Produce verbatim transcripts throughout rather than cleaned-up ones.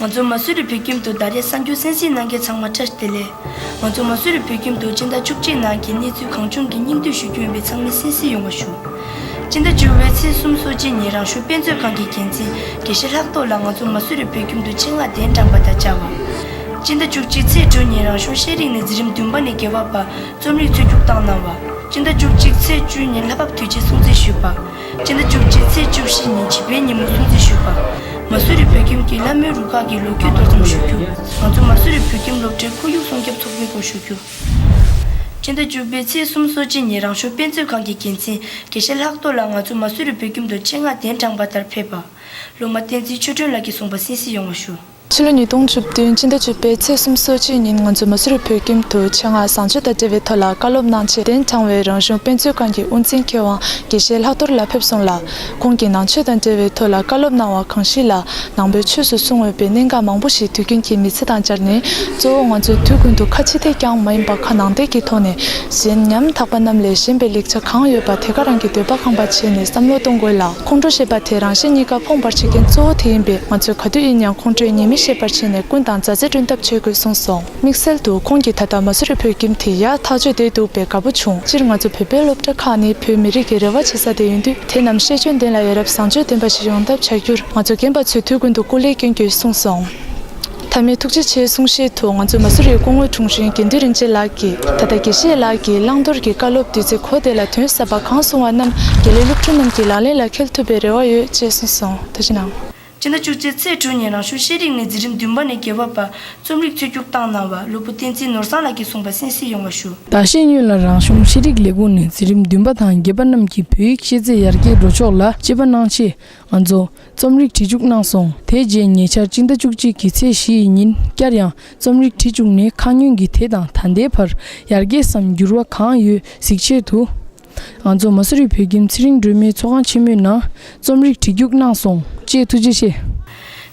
ང་ཚོ་མ་སུ་རི་བོད་ཁྱིམ་དུ་ད་རེས་གསར་འགྱུར་གསན་གཟིགས་གནང་མཁན་ཚང་མ་བཀྲ་ཤིས་བདེ་ལེགས། ང་ཚོ་མ་སུ་རི་བོད་ཁྱིམ་དུ་སྤྱི་ཟླ་བཅུ་གཅིག་ནང་གི་གནས་ཚུལ་གང་བྱུང་གི་སྙིང་བསྡུས་ཞུ་རྒྱུ་ཡིན་པས་ཚང་མས་གསན་གཟིགས་ཡོང་བ་ཞུ། སྤྱི་ཟླ་བཅུ་པའི་ཚེས་གསུམ་སོ་གཅིག་ཉིན་རང་གཞུང་དཔེ་མཛོད་ཁང་གི་འགན་འཛིན་དགེ་བཤེས་ལྷག་རྡོར་ལགས་ང་ཚོ་མ་སུ་རི་བོད་ཁྱིམ་དུ་ཆེད་མངགས་གདན་དྲངས་པ་དང་བཅར་བ། སྤྱི་ཟླ་བཅུ་གཅིག་ཚེས་དྲུག་ཉིན་རང་གཞུང་ཤེས་རིག་ནས་འཛིན་རིམ་བདུན་པ་ནས་བརྒྱད་པ་བར་རྩོམ་རིག་འཚོལ་རྒྱུགས་བཏང་གནང་བ། སྤྱི་ཟླ་བཅུ་གཅིག་ཚེས་བཅུ་ཉིན་ལྷ་བབས་དུས་ཆེན་སྲུང་བརྩི་ཞུས་པ། སྤྱི་ཟླ་བཅུ་གཅིག་ཚེས་བཅུ་བཞི་ཉིན་བྱིས་པའི་ཉིན་མོ་སྲུང་བརྩི་ཞུས་པ། མ་སུ་རི་བོད་ཁྱིམ་གྱི་ལྷ་མོའི་རུ་ཁག་གི་ལོ་རྒྱུས་མདོར་ཙམ་ཞུ་རྒྱུ། ང་ཚོ་མ་སུ་རི་བོད་ཁྱིམ་སློབ་གྲྭའི་ཁོར་ཡུག་སྲུང་སྐྱོབ་ཚོགས་པའི་སྐོར་ཞུ་རྒྱུ། སྤྱི་ཟླ་བཅུ་པའི་ཚེས་གསུམ་སོ་གཅིག་ཉིན་རང་གཞུང་དཔེ་མཛོད་ཁང་གི་འགན་འཛིན་དགེ་བཤེས་ལྷག་རྡོར་ལགས་ང་ཚོ་མ་སུ་རི་བོད་ཁྱིམ་དུ་ཆེད་མངགས་གདན་དྲངས་པ་ལྟར་ཕེབས་པ། སློབ་མ་བསྟན་འཛིན་ཆོས་སྒྲོན་ལགས་ཀྱིས་གསུངས་པ་གསན་གཟིགས་ཡོང་བ་ཞུ། ཕྱི་ལོ་ཉིས་སྟོང་བཅུ་བདུན་སྤྱི་ཟླ་བཅུ་པའི་ཚེས་གསུམ་སོ་གཅིག་ཉིན་ང་ཚོ་མ་སུ་རི་བོད་ཁྱིམ་དུ་ཆེད་མངགས་བཟང་སྤྱོད་དང་འབྲེལ་བའི་ཐོག་ལ་བཀའ་སློབ་གནང་ཆེད་གདན་དྲངས་བའི་རང་གཞུང་དཔེ་མཛོད་ཁང་གི་དབུ་འཛིན་མཁས་དབང་དགེ་བཤེས་ལྷག་རྡོར་ལགས་ཕེབས་སོང་ལ། ཁོང་གིས་ནང་ཆོས་དང་འབྲེལ་བའི་ཐོག་ལ་བཀའ་སློབ་གནང་བ་གང་ཞིག་ལ་ནང་པའི་ཆོས་སུ་གསུངས་འོས་པའི་གནད་འགག་མང་པོ་ཞིག་དུས་རྒྱུན་གྱི་མི་ཚེ་དང་སྦྱར་ནས། གཙོ་བོ་ང་ཚོས་དུས་ཀུན་ཏུ་ཁ་ཕྱི་ཐད་ཀྱང་མ་ཡིན་པར་ཁ་ནང་བསྟན་གྱི་ཐོག་ནས་གཞན་ཉམ་ཐག་པ་རྣམས་ལས་གཞན་པའི་ལེགས་ཆ་གང་ཡོད་པ་དེ་ག་རང་གི་འདོད་པ་ཁེངས་པ་བྱས་ནས་བསམ་བློ་གཏོང་དགོས་ལ། ཁོང་ཁྲོ་ཞེས་པ་དེ་རང་གཤིས་གཉིས་ཀ་ཕོངས་པར་བྱེད་མཁན་གཙོ་བོ་དེ་ཡིན་པས། ང་ཚོས་ག་དུས་ཡིན་ཡང་ཁོང་ཁྲོས་ཉེས་མེད་ཤེས་པར་བྱས་ནས་ཀུན་དང་མཛའ་བརྩེ་བསྐྲུན་ཐབས་བྱེད་དགོས་གསུངས་སོང་། དམིགས་བསལ་དུ་ཁོང་གིས་ད་ལྟ་མ་སུ་རི་བོད་ཁྱིམ་དེ་ཡག་ཐག་ཆོད་བསྡད་འདུག་པས་དགའ་པོ་བྱུང་། སྤྱིར་ང་ཚོ་བོད་པའི་སློབ་གྲྭ་ཁག་ནི་བོད་མི་རིགས་ཀྱི་རེ་བ་བྱེད་ས་དེ་ཡིན་དུས། དེ་རྣམས་ཤེས་འཇོན་ལྡན་ལ་ཡ་རབས་བཟང་སྤྱོད་ལྡན་པ་ཞིག་ཡོང་ཐབས་བྱ་རྒྱུར་ང་ཚོ་རྒན་པ་ཚོས་དུས་ཀུན་ཏུ་སྐུ་ལས་བསྐྱོན་དགོས་གསུངས་སོང་། མཐའ་མའི་ཐུགས་རྗེ་ཆེའི་གསུང་བཤད་དུ་ང་ཚོ་མ་སུ་རིའི་སྐུ་ངོ་དྲུང་ཆེ་དགེ་འདུན་རིན་ཆེན་ལགས་ཀྱིས། ད་ལྟ་དགེ་བཤེས་ལགས་ཀྱིས་བླང་དོར་གྱི་བཀའ་སློབ་བདུད་རྩི་གོ་དེ་ལ་དོན་ཟབ་པ་གང་གསུང་བ་རྣམས་དགེ་ལས་སློབ་ཕྲུག་རྣམས་ཀྱིས་ལག་ལེན་ལ་འཁེལ་ཐུབ་པའི་རེ་བ་ཡོད་ཅེས་གསུངས་སོང་། ཐུགས་རྗེ་གནང་། སྤྱི་ཟླ་བཅུ་གཅིག་ཚེས་དྲུག་ཉིན་རང་གཞུང་ཤེས་རིག་ནས་འཛིན་རིམ་བདུན་པ་ནས་བརྒྱད་པ་བར་རྩོམ་རིག་འཚོལ་རྒྱུགས་བཏང་གནང་བ་སློབ་བུ་བསྟན་འཛིན་ནོར་བཟང་ལགས་ཀྱིས་གསུངས་པ་གསན་གཟིགས་ཡོང་བ་ཞུ། ཟླ་ཤས་སྔོན་ལ་རང་གཞུང་ཤེས་རིག་ལས་ཁུངས་ནས་འཛིན་རིམ་བདུན་པ་དང་བརྒྱད་པ་རྣམས་ཀྱི་བོད་ཡིག་ཤེས་ཚད་ཡར་རྒྱས་འགྲོ་ཕྱོགས་ལ་དཔྱད་པ་གནང་ཆེད་ང་ཚོ་རྩོམ་རིག་བྲིས་རྒྱུགས་གནང་སོང་། དེ་རྗེས་ཉེ་ཆར་སྤྱི་ཟླ་བཅུ་གཅིག་གི་ཚེས་བཞི་ཡི་ཉིན་བསྐྱར་ཡང་རྩོམ་རིག་བྲིས་བཅུག་ནས་ཁ་སྔོན་གྱི་དེ་དང་ད་ལྟའི་བར་ཡར་རྒྱས་སམ་འགྱུར་བ་གང་ཡོད་གཟིགས་ཆེད་དུ། ང་ཚོ་མ་སུ་རི་བོད་ཁྱིམ་ཚེ་རིང་སྒྲོལ་མའི་ཚོགས་ཁང་ཆེན་མོའི་ནང་རྩོམ་རིག་བྲིས་རྒྱུགས་གནང་སོང་། ཅེས་ཐུགས་རྗེ་ཆེ།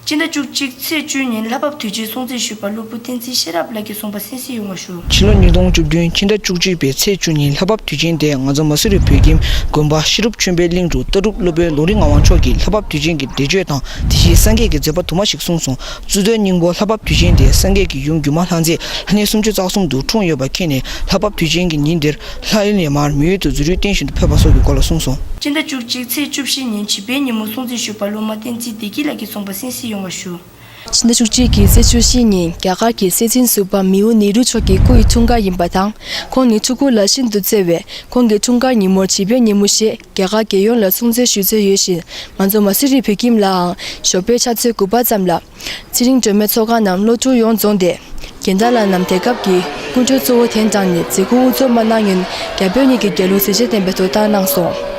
སྤྱི་ཟླ་བཅུ་གཅིག་ཚེས་བཅུ་ཉིན་ལྷ་བབས་དུས་ཆེན་སྲུང་བརྩི་ཞུས་པ་སློབ་བུ་བསྟན་འཛིན་ཤེས་རབ་ལགས་ཀྱིས་གསུངས་པ་གསན་གཟིགས་ཡོང་བ་ཞུ། ཕྱི་ལོ་ཉིས་སྟོང་བཅུ་བདུན་ཕྱི་ཟླ་བཅུ་གཅིག་པའི་ཚེས་བཅུ་ཉིན་ལྷ་བབས་དུས་ཆེན་དེ་ང་ཚོ་མ་སུ་རི་བོད་ཁྱིམ་དགོན་པ་ཤེས་རབ་ཆོས་འཕེལ་གླིང་དུ་ལྟ་གྲུབ་སློབ་དཔོན་ལུང་རིགས་ངག་དབང་མཆོག་གིས་ལྷ་བབས་དུས་ཆེན་གྱི་འགྲེལ་བརྗོད་དང་དེ་བཞིན་སངས་རྒྱས་ཀྱི་མཛད་པ་དུ་མ་ཞིག་གསུངས་སོང་། རྩོད་ལྡན་སྙིང་པོ་ལྷ་བབས་དུས་ཆེན་དེ་སངས་རྒྱས་ཀྱི་ཡུམ་སྒྱུ་མ་ལྷ་མཛེས་ལྷ་གནས་སུམ་ཅུ་རྩ་གསུམ་དུ་འཁྲུངས་ཡོད་པ་མཁྱེན་ནས། ལྷ་བབས་དུས་ཆེན་གྱི་ཉིན་དེར་ལྷ་ཡུལ་ནས་མར་མི་ཡུལ་དུ་རྫུ་འཕྲུལ་བསྟན་བཞིན་དུ་ཕེབས་པ་སོགས་ཀྱི་སྐོར་ལ་གསུངས་སོང་། སྤྱི་ཟླ་བཅུ་གཅིག་ཚེས་བཅུ་བཞི་ཉིན་བྱིས་པའི་ཉིན་མོ་སྲུང་བརྩི་ཞུས་པ་སློབ་མ་བསྟན་འཛིན་བདེ་སྐྱིད་ལགས་ཀྱིས་གསུངས་པ་གསན་གཟིགས་ཡོང་བ་ཞུ། ཕྱི་ཟླ་བཅུ་གཅིག་གི་ཚེས་བཅུ་བཞི་ཉིན་རྒྱ་གར་གྱི་སྲིད་འཛིན་ཟུར་པ་མེའོ་ནེ་རུ་མཆོག་གི་སྐུ་ཡི་འཁྲུངས་སྐར་ཡིན་པ་དང་། ཁོང་ནི་ཕྲུ་གུ་ལ་ཤིན་ཏུ་བརྩེ་བས། ཁོང་གི་འཁྲུངས་སྐར་ཉིན་མོར་བྱིས་པའི་ཉིན་མོ་ཞེས་རྒྱ་གར་རྒྱལ་ཡོངས་ལ་སྲུང་བརྩི་ཞུ་སྲོལ་ཡོད་བཞིན། ང་ཚོ་མ་སུ་རི་བོད་ཁྱིམ་ལའང་ཞོགས་པའི་ཕྱག་ཚོད་དགུ་པ་ཙམ་ལ་ཚེ་རིང་སྒྲོལ་མའི་ཚོགས་ཁང་ནང་སློབ་ཕྲུག་ཡོངས་འཛོམས་ཏེ། རྒན་བདག་ལགས་རྣམས་དེ་སྐབས་ཀྱི་སྐུ་མགྲོན་གཙོ་བོ་གདན་དྲངས་ནས་མཛད་ཁུར་དབུ་འཛུགས་མ་གནང་ཡུན་རྒྱ་བོད་གཉིས་ཀྱི་རྒྱལ་གླུ་གཟི་བརྗིད་ལྡན་པའི་ཐོག་བཏང་གནང་སོང་།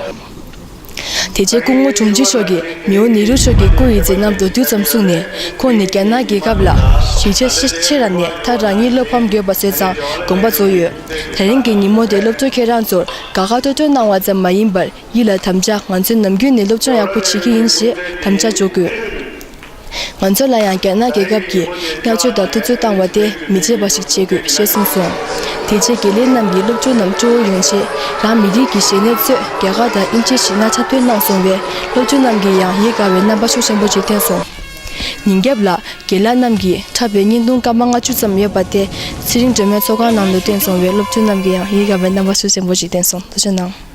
དེ་རྗེས་སྐུ་ངོ་དྲུང་ཆེ་མཆོག་གིས་མེའོ་ནེ་རུ་མཆོག་གི་སྐུ་ཡི་མཛད་རྣམ་མདོར་བསྡུས་ཙམ་གསུངས་ནས། ཁོང་ནི་རྒྱ་ནག་རྒྱལ་ཁབ་ལ་ཡིག་ཆ་ཤེས་ཆེ་ར་ནས་མཐར་རང་ཉིད་བློ་ཕམ་དགོས་པ་བཟོས་ཙང་དགོངས་པ་རྫོགས་ཡོད། དེ་རིང་གི་ཉིན་མོ་དེ་སློབ་ཕྲུག་ཁྱེད་རང་ཚོར་དགའ་དགའ་སྤྲོ་སྤྲོ་གནང་བ་ཙམ་མ་ཡིན་པར། ཡིད་ལ་དམ་བཅའ། ང་ཚོས་ནམ་རྒྱུན་ནས་སློབ་སྦྱོང་ཡག་པོ་བྱེད་ཀྱི་ཡིན་ཞེས་དམ་བཅའ་འཇོག་དགོས། ང་ཚོ་ལ་ཡང་རྒྱ་ནག་རྒྱལ་ཁབ་ཀྱིས་བསྔགས་བརྗོད་དང་ཐུབ་ཚོད་བཏང་བ་དེ་མི་བརྗེད་པ་ཞིག་བྱེད་དགོས་ཞེས་གསུངས་སོང་། དེ་རྗེས་དགེ་ལས་རྣམས་ཀྱིས་སློབ་ཕྲུག་རྣམས་སྤྲོ་བོ་ཡོང་ཆེད། རང་མི་རིགས་ཀྱི་གཞས་སྣའི་གཙོས་རྒྱ་གར་དང་དབྱིན་ཇིའི་གཞས་སྣ་འཁྲབ་སྟོན་གནང་སོང་བས། སློབ་ཕྲུག་རྣམས་ཀྱིས་ཡང་ཡིད་དགའ་བའི་རྣམ་པ་ཤུགས་ཆེན་པོ་ཞིག་བསྟན་སོང་། ཉིན་རྒྱབ་ལ་རྒན་ལགས་རྣམས་ཀྱིས་འཁྲབ་པའི་བརྙན་ཐུང་སྐར་མ་ལྔ་བཅུ་ཙམ་ཡོད་པ་དེ་ཚེ་རིང་སྒྲོལ་མའི་ཚོགས་ཁང་ནང་དུ་བསྟན་སོང་བས། སློབ་ཕྲུག་རྣམས་ཀྱིས་ཡང་ཡིད་དགའ་བའི་རྣམ་པ་ཤུགས་ཆེན་པོ་ཞིག་བསྟན་སོང་། ཐུགས་རྗེ་གནང་།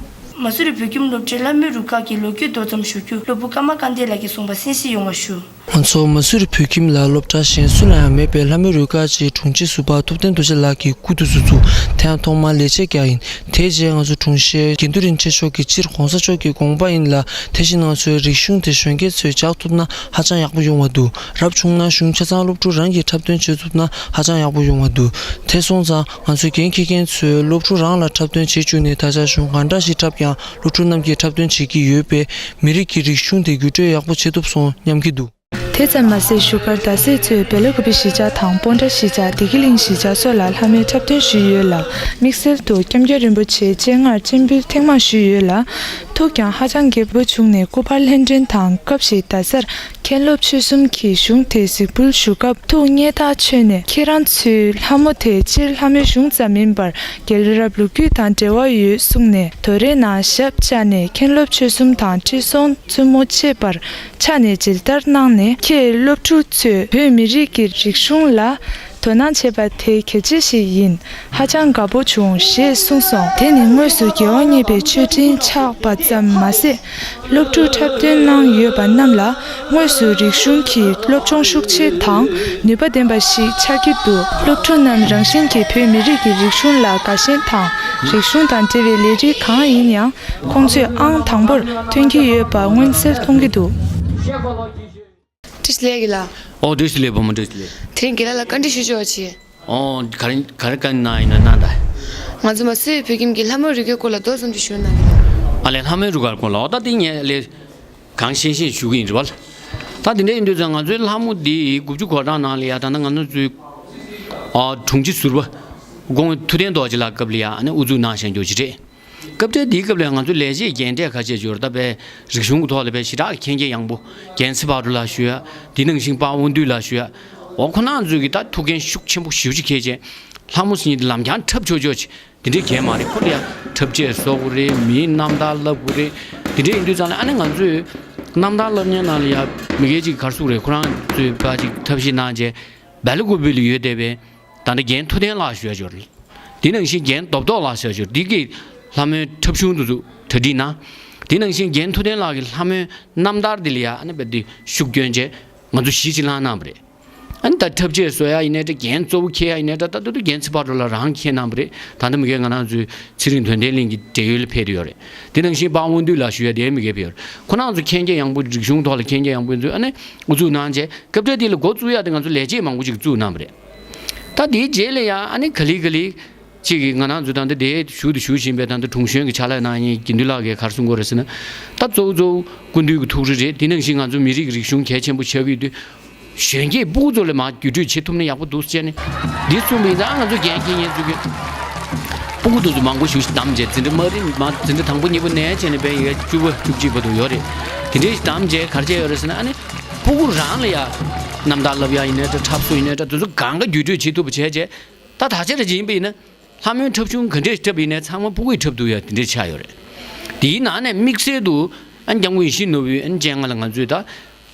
མ་སུ་རི་བོད་ཁྱིམ་སློབ་གྲྭའི་ལྷ་མོའི་རུ་ཁག་གི་ལོ་རྒྱུས་མདོར་ཙམ་ཞུ་རྒྱུ་སློབ་བུ་ཀརྨ་དཀར་ལྡན་ལགས་ཀྱིས་གསུངས་པ་གསན་གཟིགས་ཡོང་བ་ཞུ། ང་ཚོ་མ་སུ་རི་བོད་ཁྱིམ་ལ་སློབ་གྲྭ་གཞན་སུ་ལ་ཡང་མེད་པའི་ལྷ་མོའི་རུ་ཁག་ཅིག་དྲུང་ཆེ་ཟུར་པ་ཐུབ་བསྟན་རྡོ་རྗེ་ལགས་ཀྱི་སྐུ་དུས་སུ་ཚུགས། དེ་ཡང་ཐོག་མར་ལས་བྱེད་རྒྱག་ཡིན། དེ་རྗེས་ང་ཚོ་དྲུང་ཆེ་དགེ་འདུན་རིན་ཆེན་མཆོག་གིས་སྤྱིར་གོང་ས་མཆོག་གི་དགོངས་པ་ཡིན་ལ། དེ་བཞིན་ང་ཚོའི་རིག་གཞུང་དེ་གཞོན་སྐྱེས་ཚོས་འཇགས་ཐུབ་ན་ཧ་ཅང་ཡག་པོ་ཡོང་བ་འདུག་རབ་བྱུང་ན་གཞུང་ཆ་ཚང་སློབ་ཕྲུག་རང་གིས་འཁྲབ་སྟོན་བྱེད་ཐུབ་ན་ཧ་ཅང་ཡག་པོ་ཡོང་བ་འདུག་དེ་སོང་ཙང་ང་ཚོའི་འགན་འཁྱེར་མཁན་ཚོས་སློབ་ཕྲུག་རང་ལ་འཁྲབ་སྟོན་བྱེད་བཅུག་ནས། ད་ཆ་གཞུང་གང་འདྲ་ཞིག་འཁྲབ་ཀྱང་སློབ་ཕྲུག་རྣམས་ཀྱིས་འཁྲབ་སྟོན་བྱེད་ཀྱི་ཡོད་པས། མི་རིགས་ཀྱི་རིག་གཞུང་དེ་བརྒྱུད་སྤྲོད་ཡག་པོ་བྱེད་ཐུབ་སོང་སྙམ་གྱི་འདུག་དེ་ཙམ་མ་ཟད། བཞུགས་སྒར་རྡ་སའི་གཙོས་བེ་ལ་ཀུ་པི་གཞིས་ཆགས་དང་སྤོན་ཊ་གཞིས་ཆགས། བདེ་སྐྱིད་གླིང་གཞིས་ཆགས་སོགས་ལ་ལྷ་མོའི་འཁྲབ་སྟོན་ཞུས་ཡོད་ལ། དམིགས་བསལ་དུ་སྐྱབས་མགོན་རིན་པོ་ཆེའི་སྤྱན་སྔར་སྤྱན་འབུལ་ཐེངས་མང་ཞུས་ཡོད་ལ། ཐུགས་ཀྱང་ཧ་ཅང་དགྱེས་པོ་བྱུང་ནས་སྐུ་པར་ལྷན་འདྲེན་དང་། སྐབས་ཤིག་རྡ་སར་མཁན་སློབ་ཆོས་གསུམ་གྱིས་གཞུང་དེ་གཟིགས་འབུལ་ཞུ་སྐབས་ཐུགས་མཉེས་ཐག་ཆོད་ནས། ཁྱེད་རང་ཚོའི་ལྷ་མོ་དེ་སྤྱིར་ལྷ་མོའི་གཞུང་ཙམ་མིན་པར་རྒྱལ་རབས་ལོ་རྒྱུས་དང་འབྲེལ་བ་ཡོད་གསུངས་ནས། དོ་རེ་ནང་ཞབས་བཅགས་ནས་མཁན་སློབ་ཆོས་གསུམ་དང་ཁྲི་སྲོང་བཙུན་མོ་བཅས་པར་ཕྱག་ནས་མཇལ་དར་གནང་ནས། ཁྱེད་སློབ་ཕྲུག་ཚོས་བོད་མི་རིགས་ཀྱི་རིག་གཞུང་ལ་དོ་སྣང་བྱེད་པ་དེ་གལ་ཆེ་ཞིག་ཡིན། ཧ་ཅང་དགའ་པོ་བྱུང་ཞེས་གསུངས་སོང་། དེ་ནི་དངོས་སུ་རྒྱལ་བ་གཉིས་པའི་མཆོད་སྤྲིན་ཆགས་པ་ཙམ་མ་ཟད། སློབ་ཕྲུག་འཁྲབ་སྟོན་གནང་ཡོད་པ་རྣམས་ལ་དངོས་སུ་རིག་གཞུང་གི་སློབ་སྦྱོང་ཤུགས་ཆེ་དང་ནུས་པ་ལྡན་པ་ཞིག་ཆགས་ཀྱི་འདུག་སློབ་ཕྲུག་རྣམས་རང་བཞིན་གྱིས་བོད་མི་རིགས་ཀྱི་རིག་གཞུང་ལ་དགའ་ཞེན་དང་། རིག་གཞུང་དང་འབྲེལ་བའི་ལས་རིགས་གང་ཡིན་ཡང་ཁོང་ཚོས་ཨང་དང་པོར་ཐོན་གྱི་ཡོད་པ་མངོན་གསལ་མཐོང་གི་འདུག་བཀྲ་ཤིས་བདེ་ལེགས་ལགས། ཨོ་བཀྲ་ཤིས་བདེ་ལེགས་བུ་མོ། བཀྲ་ཤིས་བདེ་ལེགས། དེ་རིང་རྒན་ལགས་ལ་བཀའ་འདྲི་ཞུ་ཆོག་ཅིག་ཨོ་ག་རེ་ག་རེ་བཀའ་གནང་ཡིན་ན་གནང་དང་། ང་ཚོ་མ་སུའི་བོད་ཁྱིམ་གྱི་ལྷ་མོའི་རིག་རྒྱུད་སྐོར་ལ་མདོ་ཙམ་ཅིག་ཞུ་གནང་གི་ལགས། ཨ་ལས་ལྷ་མོའི་རིག་རྒྱུད་སྐོར་ལ། ཨོ་ད་དེ་ངས་ལས་གང་ཤེས་ཤེས་ཞུ་གི་ཡིན་རེད་བ། ད་དེ་འདྲ་ཡིན་དུས་ཙང་ང་ཚོའི་ལྷ་མོ་འདི་དགུ་བཅུ་གོ་གྲངས་ནང་ལ་ཡ། ད་ལྟ་ང་ཚོ་ཚོའི་ཨ་དྲུང་ཆེ་ཟུར་པ་སྐུ་ངོ་ཐུབ་བསྟན་རྡོ་རྗེ་ལགས་སྐབས་ལ་ཡ་ཨ་ནི་དབུ་འཛུགས་གནང་བཞག་རྒྱུ་ཅིག་རེད། སྐབས་དེ་དེའི་སྐབས་ལ་ང་ཚོ་ལས་བྱེད་རྒན་གྲས་ཁ་ཤས་འབྱོར། ད་དཔེ་རིག་གཞུང་གི་ཐོག་ལ་དཔེ་ཞེ་དྲག་མཁྱེན་རྒྱ་ཡངས་པོ་རྒན་ཚེ་ཕག་གྲུ་ལགས་ཞུ་ཡ། དེ་ནང་བཞིན་དཔའ་དབང་འདུས་ལགས་ཞུ་ཡ། འོ་ཁོ་རང་ཚོས་ཀྱི་ད་ཐུགས་འགན་ཤུགས་ཆེན་པོ་ཞེ་པོ་ཅིག་འཁྱེར་བྱས། ལྷ་མོ་ཟེར་མཁན་དེ་ལམ་རྐྱང་འཁྲབ་ཆོག་ཆོག་ཅིག་དེ་འདྲས་གང་ཡང་མ་རེད། ཁོ་ལ་ཡ་འཁྲབ་ཆས་བཟོ་དགོས་རེད། མིའི་རྣམ་ཐར་བསླབ་དགོས་རེད། དེ་འདྲས་ཡིན་དུས་ཙང་ལ་ཨ་ནི་ང་ཚོས་རྣམ་ཐར་བསླབ་མཁན་ནང་ལ་ཡ་མི་སྒེར་གཅིག་ག་རེ་ཟེར་དགོས་རེད། ཁོ་རང་ཚོས་ཕར་ཅིག་ཐབས་ཤེས་གནང་བྱས་སྦེལ་ཀོབ་ལ་ཡོད་བསྡད་པའི་ད་ལྟ་རྒན་ཐུབ་བསྟན་ལགས་ཞུ་ཡ་འབྱོར། དེ་ནང་བཞིན་རྒན་རྡོབ་རྡོབ་ལགས་ཞུ་ཡ་འབྱོར། འདི་གིས་ལྷ་མོའི་འཁྲབ་གཞུང་དེ་ཚོ་གྲ་སྒྲིག་གནང་། དེ་ནང་བཞིན་རྒན་ཐུབ་བསྟན་ལགས་ཀྱིས་ལྷ་མོའི་རྣམ་ཐར་འདི་ལ་ཡ་ཨ་ནི་རྦད་དེ་ཤུགས་བསྐྱོན་བྱས་ང་ཚོ་གཞི་ཅིག་བསླངས་གནང་བ་རེད། ཨ་ནི་ད་འཁྲབ་ཆས་བཟོ་ཡ་ཡིན་ནའི་འདྲ། རྒན་གཙོ་བོ་འཁྱེར་ཡ་ཡིན་ནའི་འདྲ། ད་ལྟ་དུ་རྒན་ཚེ་དཔལ་སྒྲོལ་ལགས་རང་འཁྱེར་གནང་བ་རེད། ད་ལྟ་མི་སྒེར་ང་རང་ཚོའི་ཚེ་རིང་དོན་ལྡན་གླིང་གི་བགྲེས་ཡོལ་ལ་ཕེབས་བསྡད་ཡོད་རེད། དེ་ནང་བཞིན་དཔའ་དབང་འདུས་ལགས་ཞུ་ཡ་དེ་མི་སྒེར་ཕེབས་ཡོད་རེད། ཁོ་རང་ཚོ་མཁྱེན་རྒྱ་ཡངས་པོ། རིག་གཞུང་ཐོག་ལ་མཁྱེན་རྒྱ་ཡངས་པོ་ཡིན་ཚུལ་ཨ་ནི་དབུ་འཛུགས་གནང་བྱས། སྐབས་འཕྲལ་དེ་ལ་འགོ་བཙུགས་ཡ་དེ་ང་ཚོ་ལས་བྱེད་མང་པོ་ཅིག་བཙུགས་གནང་བ་རེད། ད་དེའི་རྗེས་ལ་ཡང་ཨ་ནི་ག་ལེ་ག་ལེ་ཅིག་གིས་ང་རང་ཚོ་ད་ལྟ་དེ་བཞུགས་དང་བཞུགས་བཞིན་པའི་ད་ལྟ་དྲུང་གཞོན་གྱི་ཕྱག་ལས་གནང་མཁན་དགེ་འདུན་ལགས་ཀྱིས་ག་རེ་གསུང་གི་ཡོད་རེད་ཟེར་ན། ད་གཙོ་བོ་གཙོ་བོ་སྐུ་མདུན་གྱི་ཐུགས་རེ་རེད། དེ་ནང་བཞིན་ང་ཚོ་མི་རིགས་ཀྱི་རིག་གཞུང་གལ་ཆེན་པོ་ཆགས་ཀྱི་ཡོད་དུས། གཞོན་སྐྱེས་སྤུ་གུ་ཚོ་ལ་མར་བརྒྱུད་སྤྲོད་བྱེད་ཐུབ་ན་ཡག་པོ་འདུག་ཟེར་ནས། འདི་གསུངས་པ་ཡིན་ཙང་ང་ཚོ་འགན་འཁྱེར་མཁན་ཚོ་གིས་སྤུ་གུ་དེ་ཚོ་མང་པོ་ཞིག་བདམས་བྱས། འཛིན་གྲྭ་དམའ་རིམ་མ། འཛིན་གྲྭ་དང་པོ་གཉིས་པ་ནས་བྱས་ནས་བན་ཡོད་བཅུ་པ་བཅུ་གཅིག་བར་དུ་ཡོད་རེད། དེ་འདྲའི་ཞིག་བདམས་བྱས་ག་རེ་བྱས་ཡོད་རེད་ཟེར་ན། ཨ་ནི་སྤུ་གུ་རང་ལ་ཡ་རྣམ་ཐར་བསླབ་ཡ་ཡིན་ནའི་འདྲ། འཁྲབ་སྲོལ་ཡིན་ནའི་འདྲ། དེ་ཚོ་གང་ག་བརྒྱུད་སྤྲོད་བྱེད་ཐུབ་པ་བྱས་བྱས། ད་ད་ཆ་རེ་ཡིན་པ་ཡིན་ན་ལྷ་མོའི་འཁྲབ་གཞུང་ག་འདྲས་འཁྲབ་ཡིན་ནའི་ཚང་མ་སྤུ་གུས་འཁྲབ་ཐུབ་ཡ་དེ་འདྲས་ཆགས་ཡོད་རེད། དེའི་ནང་ནས་དམིགས་བསལ་དུ་ཨ་ནི་སྐྱབས་མགོན་ཡིད་བཞིན་ནོར་བུའི་ཨ་ནི་སྤྱན་སྔ་ལ་ང་ཚོས་ད།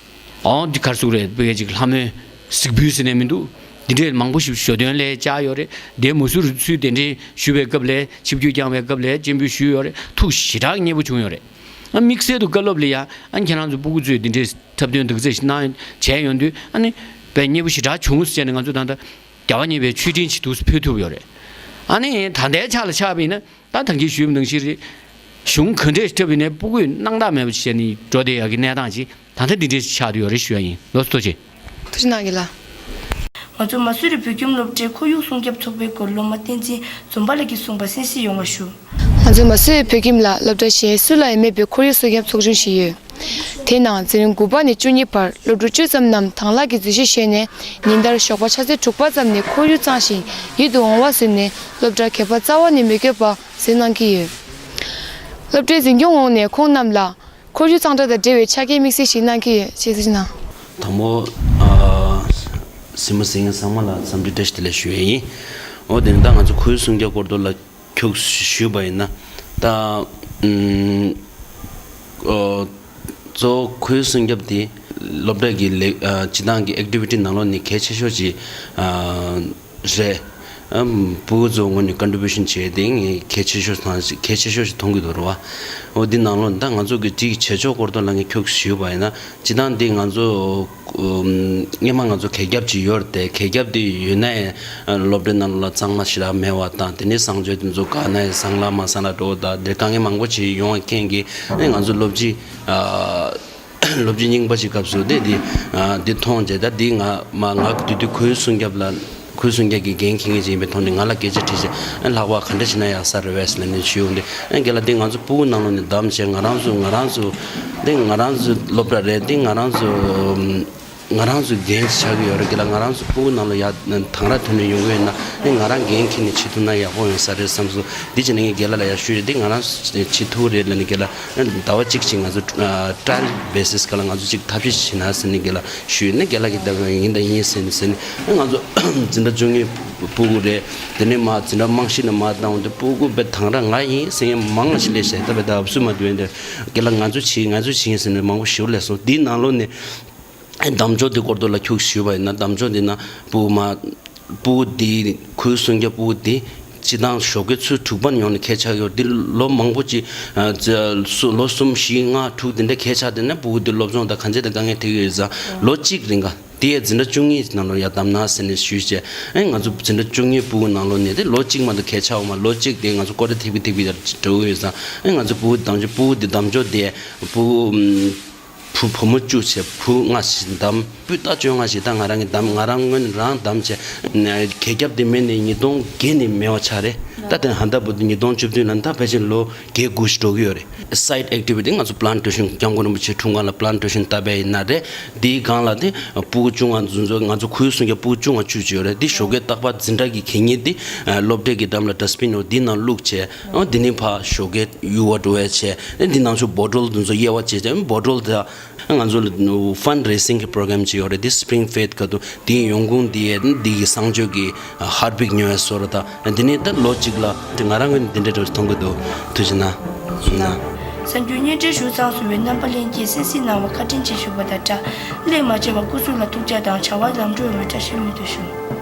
ཨོ་འདི་ག་རེ་ཟེར་དགོས་རེད། དཔེ་ཅིག་ལྷ་མོའི་གཟིགས་འབུལ་ཟེར་ནས་མི་འདུག་འདི་འདྲས་མང་པོ་ཞིག་ཞོ་སྟོན་ལ་བཅར་ཡོད་རེད། དེ་མ་ཟུར་ཚུལ་དེ་འདྲའི་ཞུ་བའི་སྐབས་ལ། ཆིབས་བསྒྱུར་བསྐྱངས་པའི་སྐབས་ལ་སྤྱན་འབུལ་ཞུས་ཡོད་རེད། ཐུགས་ཞེ་དྲག་མཉེས་པོ་བྱུང་ཡོད་རེད། ཨ་དམིགས་བསལ་དུ་བཀའ་སློབ་ལ་ཡ་ཨ་ནི་ཁྱེད་རང་ཚོ་སྤུ་གུ་ཚོས་འདི་འདྲའི་འཁྲབ་སྟོན་དག་ཚིག་ཞིག་གནང་བྱས་ཡོང་དུས། ཨ་ནི་དཔེ་མཉེས་པོ་ཞེ་དྲག་བྱུང་ཟེར་ནས་ང་ཚོ་ད་ལྟ་རྒྱལ་བ་གཉིས་པའི་མཆོད་སྤྲིན་ཞིག་འདུག་སེ་ཕུལ་ཐུབ་ཡོད་རེད། ཨ་ནི་ད་ལྟའི་ཆ་ལ་ཆགས་པ་ཡིན་ན། ད་ད་གིན་ཞུས་པ་ནང་བཞིན་རེད། གཞུང་ག་འདྲས་འཁྲབ་ཡིན་ནའི་སྤུ་གུས་སྣང་དག་མེད་པ་བྱས་ནས་འགྲོ་བསྡད་ཡག་གི་གནས་སྟངས་ཅིག་ད་ལྟ་འདི་འདྲས་ཆགས་བསྡད་ཡོད་རེད་ཞུ་ཡ་ཡིན། ལགས་སོ། ཐུགས་རྗེ་ཆེ། ཐུགས་རྗེ་གནང་གི་ལགས། ང་ཚོ་མ་སུ་རི་བོད་ཁྱིམ་སློབ་གྲྭའི་ཁོར་ཡུག་སྲུང་སྐྱོབ་ཚོགས་པའི་སྐོར་སློབ་མ་བསྟན་འཛིན་འཛོམས་པ་ལགས་ཀྱིས་གསུངས་པ་གསན་བཞེས་ཡོང་བ་ཞུ། ང་ཚོ་མ་སུ་རི་བོད་ཁྱིམ་ལ་སློབ་གྲྭ་གཞན་སུ་ལ་ཡང་མེད་པའི་ཁོར་ཡུག་སྲུང་སྐྱོབ་ཚོགས་ཆུང་ཞིག་ཡོད། དེ་ནང་འཛིན་རིམ་དགུ་པ་ནས་བཅུ་གཉིས་བར་སློབ་ཕྲུག་བཅུ་ཙམ་རྣམས་དྭང་བླངས་ཀྱིས་འཛུལ་ཞུགས་བྱས་ནས། ཉིན་ལྟར་ཞོགས་པ་ཆུ་ཚོད་དྲུག་པ་ཙམ་ནས་ཁོར་ཡུག་གཙང་ཞིང་ཡིད་དུ་འོང་བ་བཟོས་ནས། སློབ་གྲྭར་གད་པ་རྩ་བ་ནས་མི་དགོས་པ་བཟོས་གནང་གི་ཡོད། སློབ་གྲྭའི་འཛིན་སྐྱོང་ངོས་ནས་ཁོང་རྣམས་ལ་ཁོར་ཡུག་གཙང་སྦྲ་དང་འབྲེལ་བའི་ཕྱག་འཁྱེར་དམིགས་བསལ་ཞིག་གནང་གི་ཡོད་ཅེས་གསུངས་གནང་། དང་པོ། ཨ། གཟིགས་མོ་གཟིགས་མཁན་ཚང་མ་ལ་འཚམས་འདྲི་བཀྲ་ཤིས་བདེ་ལེགས་ཞུ་ཡས་ཡིན། འོ་དེ་ནི་ད་ང་ཚོ་ཁོར་ཡུག་སྲུང་སྐྱོབ་སྐོར་དུ་ལ་ཁྱུག་ཞུས་པ་ཡིན་ན། ད་ཨུམ། ཨོ། གཙོ་བོ་ཁོར་ཡུག་སྲུང་སྐྱོབ་དེ་སློབ་གྲྭ་གི་ལས་ཨ་སྤྱི་བཏང་གི་ཨེག་ཊི་བི་ཊི་ནང་ལོགས་ནས་གལ་ཆེ་ཤོས་ཅིག་ཨ་རེད། ཨམ། ཕྲུ་གུ་ཚོའི་ངོས་ནས་ཀོན་ཊི་བྷིའུ་ཤན་བྱས་ཏེ་ངས་གལ་ཆེ་ཤོས་དང་གལ་ཆེ་ཤོས་ཤིག་མཐོང་གི་འདུག་རེད་བ། འོ་འདི་ནང་ལོགས་ནས་ད་ང་ཚོ་གི་ཅིག་བྱེད་ཕྱོགས་སྐོར་དུ་ལ་ངས་ཁྱུག་ཞུས་པ་ཡིན་ན། སྤྱི་བཏང་འདི་ང་ཚོ་ཨམ། སྔོན་མ་ང་ཚོ་གས་རྒྱབ་ཅིག་ཡོད་རེད་དེ། གས་རྒྱབ་དེ་ཡོད་ན་ཡང་སློབ་གྲྭའི་ནང་ལ་གཙང་མ་ཞེ་དྲག་མེད་པ་དང་། དེ་ནས་གསང་སྤྱོད་དེ་ཚོ་ག་ན་ཡང་སང་ལ་མ་སང་ལ་འགྲོ་བ་དང་། དེ་དཀའ་ངལ་མང་པོ་ཞིག་ཡོང་བ་རྐྱེན་གྱིས་ཨ་ནི་ང་ཚོ་སློབ་སྤྱི་ཨ། སློབ་སྤྱི་རྙིང་པ་ཞིག་སྐབས་སུ་དེ་དེ་ཨ་དེ་མཐོང་རྗེས། ད་འདི་ང་མ་ང་གི་དུས་དུས་ཁོར་ཡུག་སྲུང་སྐྱོབ་ལ་ཁོར་ཡུག་སྲུང་སྐྱོབ་ཀྱི་འགན་འཁྱེར་མཁན་ཅིག་ཡིན་པའི་ཐོག་ནས་ང་ལ་སྐད་ཆ་དྲིས་བྱས། ཨ་ལྷག་པ་ག་འདྲ་བྱས་ན་ཡག་ས་རེད་པས་ལབ་ནས་ཞུས་ཡོང་དུས། ཨ་རྒན་ལགས་འདི་ང་ཚོ་སྤུ་གུ་ནང་ལོགས་ནས་བདམས་བྱས། ང་རང་ཚོ་ང་རང་ཚོ་འདི་ང་རང་ཚོ་སློབ་གྲྭ་རེད། འདི་ང་རང་ཚོ་ ང་རང་ཚོ་འགན་ཆགས་ཀྱི་ཡོད་རེད། རྒན་ལགས་ང་རང་ཚོ་སྤུ་གུ་ནང་ལ་ཡ་དང་ར་ཐོན་ནས་ཡོང་གི་ཡོད་ན་ཨེ་ང་རང་འགན་འཁྱེར་ནས་བྱེད་ཐུབ་ན་ཡག་པོ་ཡོང་ས་རེད་བསམ་སོང་། འདི་བྱས་ནས་ངས་རྒན་ལགས་ལ་ཡ་ཞུས་རེད། འདི་ང་རང་བྱེད་ཐུབ་རེད་ལབ་ནས་རྒན་ལགས་ཟླ་བ་གཅིག་ཅིག་ང་ཚོ་ཊ་ར་ཡལ་བེ་སིས་སྒང་ལ་ང་ཚོ་ཅིག་ཐབས་ཤེས་བྱེད་ན་ཟེར་ནས་རྒན་ལགས་ཞུས་ནས་རྒན་ལགས་ཀྱིས་ད་ཡིན་ད་ཡིན་ཟེར་ནས་ཟེར་ནས་ཨེ་ང་ཚོ་འཛིན་གྲྭ་བཅུ་གཉིས་སྤུ་གུ་རེད། དེ་ནས་མ་འཛིན་གྲྭ་རྨང་གཞི་ནས་མ་བཏང་བ་འདི་སྤུ་གུ་དཔེ་དང་ར་ང་ཡིན་ཟེར་མཁན་མང་ང་ཞིག་སླེབས་ཤག་ད་དཔེ་ད་བབས་སུ་མ་འདུག་ཡིན་ད་རྒན་ལགས་ང་ཚོ་བྱེད་ང་ཚོ་བྱེད་ཡིན་ཟེར་ནས་མང་པོ་ཞིག་སླེབས་སོང་། འདིའི་ནང་ལོགས་ནས། གདམ་ཆོག་འདི་སྐོར་དུ་ལ་ཁྱུག་ཞུས་པ་ཡིན་ན་གདམ་ཆོག་འདི་ན་སྤུ་མ་སྤུ་འདི་ཁུལ་སུམ་བརྒྱ་སྤུ་འདི་སྤྱི་བཏང་ཞོགས་ཀའི་ཚོུད་དྲུག་པ་ནས་ཡོང་ནས་ཁས་ཆགས་ཡོད། འདི་ལོ་མང་པོ་ཅིག་ལོ་གསུམ་བཞི་ལྔ་དྲུག་འདི་འདྲ་ཁས་ཆགས་དེ་ནས་སྤུ་འདི་སློབ་སྦྱོང་དང་གང་ཅི་དང་དཀའ་ངལ་འཕྲད་ཀྱི་ཡོད་ཙང་ལོ་གཅིག་རིང་ག་དེ་ཡས་འཛིན་གྲྭ་བཅུ་གཉིས་ནང་ལ་ཡ་བདམས་ན་ཟེར་ནས་ཞུས་བྱས་ཨེ་ང་ཚོ་འཛིན་གྲྭ་བཅུ་གཉིས་སྤུ་ནང་ལོ་ནས་དེ་ལོ་གཅིག་མ་གཏོགས་ཁས་ཆགས་འོང་མ་ལོ་གཅིག་དེ་ང་ཚོ་ཀོ་ཊ་ཐིག་པི་ཐིག་པི་འདྲ་འགྲོ་གི་ཡོད་ཙང་ཨེ་ང་ཚོ་སྤུ་གདམ་ཆོག་སྤུ་འདི་གདམ་ཆོག་དེ་སྤུ། བུ་བུ་མོ་བཅུ་བྱས་བུ་ལྔ་ཞིག་བདམས། སྤུས་དག་བཅོ་ལྔ་ཞིག་ད་ང་རང་གིས་བདམས། ང་རང་ངོས་ནས་རང་བདམས་བྱས་ནས་གས་རྒྱབ་དེ་མེད་ནས་ཉིས་སྟོང་བརྒྱད་ནས་མེད་པ་ཆགས་རེད། ད་དེ་ཧ་ད་བུ་དེ་ཉིས་སྟོང་བཅུ་བདུན་ལ་ད་ཕལ་ཆེར་ལོ་བརྒྱད་དགུ་ཞིག་འགྲོ་གི་ཡོད་རེད། སའིཌ་ཨེག་ཊི་བི་ཊི་ང་ཚོ་པི་ལན་ཊེ་ཤན་སྐྱབས་མགོན་རིན་པོ་ཆེའི་འཁྲུངས་སྐར་ལ་པི་ལན་ཊེ་ཤན་བཏབ་པ་ཡིན་ན་རེད། དེའི་སྒང་ལ་དེ་སྤུ་གུ་བཅུ་ལྔ་འཛིན་གྲྭ་ང་ཚོ་ཁུལ་སུམ་བརྒྱ་སྤུ་གུ་བཅུ་ལྔ་བཅུ་བྱས་ཡོད་རེད། དེ་ཞོགས་ཀས་རྟག་པར་འཛིན་གྲྭ་གི་གད་སྙིགས་དེ་སློབ་གྲྭའི་གི་འགྲམ་ལ་ཌ་སི་པིན་འོ་དེའི་ནང་བླུགས་བྱས་འོ་དེ་ནས་ཕར་ཞོགས་ཀས། གཡུར་བ་འགྲོ་བའི་ཆེད་འདི་ནང་ཚོ་བོ་ཊལ་འདི་ཚོ་དབྱེ་བ་བྱས་ཏེ་བོ་ཊལ་དེ་ང་ཚོ་ལ་ཕན་རེ་སིང་གི་པྲོ་གྷི་རམ་ཅིག་ཡོད་རེད། འདི་སི་པི་རིང་ཕེ་ཐི་ག་དུ་འདིའི་ཡོང་ཁུངས་འདི་ཡས་འདི་གི་གསང་སྤྱོད་ཀྱི་ཧར་པིག་ཉོ་བའི་བཟོ་འདྲ་དང་འདི་ནས་ད་ལོ་གཅིག་ལ་འདི་ང་རང་གི་འདི་འདྲ་འདྲ་མཐོང་གི་འདུག་ཐུགས་རྗེ་གནང་། གནང་། གསར་འགྱུར་སྙན་སྒྲོན་ཞུ་ཚར་སོང་བའི་རྣམ་པ་ལྷན་རྒྱས་གསན་གཟིགས་གནང་བར་བཀའ་དྲིན་ཆེ་ཞུ་བ་དང་སྦྲགས་ལས་མ་བྱས་པར་སྐུ་གཟུགས་ལ་ཐུགས་ཅག་དང་བྱ་བ་ལམ་འགྲོ་ཡོང་བའི་བཀྲ་ཤིས་སྨོན་འདུན་ཞུ།